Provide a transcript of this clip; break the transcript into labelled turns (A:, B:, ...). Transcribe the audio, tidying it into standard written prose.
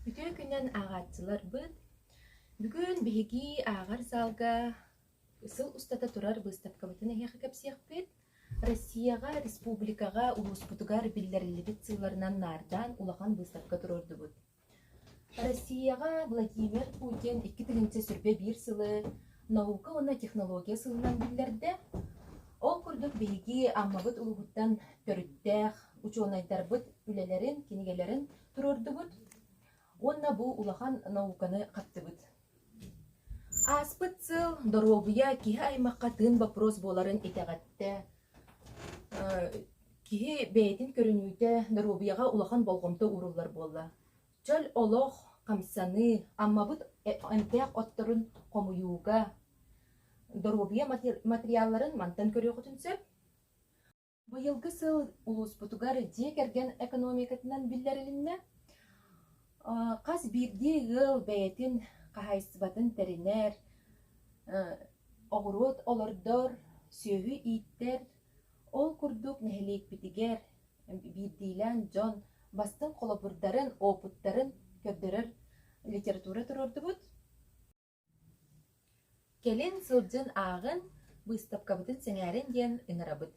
A: Үтүө күнүнэн ааҕааччыларбыт! Бүгүн биһиги ааҕар залга сыл устата турар быыстапкабытын эһиэхэ кэпсиэхпит. Россияҕа, республикаҕа, улууспутугар биллэриллибит сылларынан наардаан улахан быыстапка туруордубут. Россияҕа Владимир Путин 2021 сылы наука уонна технология сылынан биллэрдэ. Ол курдук биһиги Аммабыт улууһуттан төрүттээх учуонайдарбыт үлэлэрин, кинигэлэрин туруордубут уонна бу улахан науканы хаптыбыт. Ааспыт сыл доруобуйа киһи аймахха тыын боппуруос буоларын итэҕэттэ. Киһи бэйэтин көрүнүүтэ доруобуйаҕа улахан болҕомто ууруллар буолла. Чөл олох, хамсаныы, Аммабыт эмтээх отторун хомуйууга доруобуйа материалларын мантан көрүөххүтүн сөп. Быйылгы сыл улууспутугар дьиэ кэргэн экономикатынан биллэрилиннэ. Хас биирдии ыал бэйэтин хаһаайыстыбатын тэринэр, оҕуруот олордор, сүөһү ииттэр. Ол курдук нэһилиэкпитигэр биирдиилээн дьон бастыҥ холобурдарын, опыттарын көрдөрөр литература туруордубут. Кэлин сылдьын ааҕын, быыстапкабытын сэҥээрин диэн ыҥырабыт.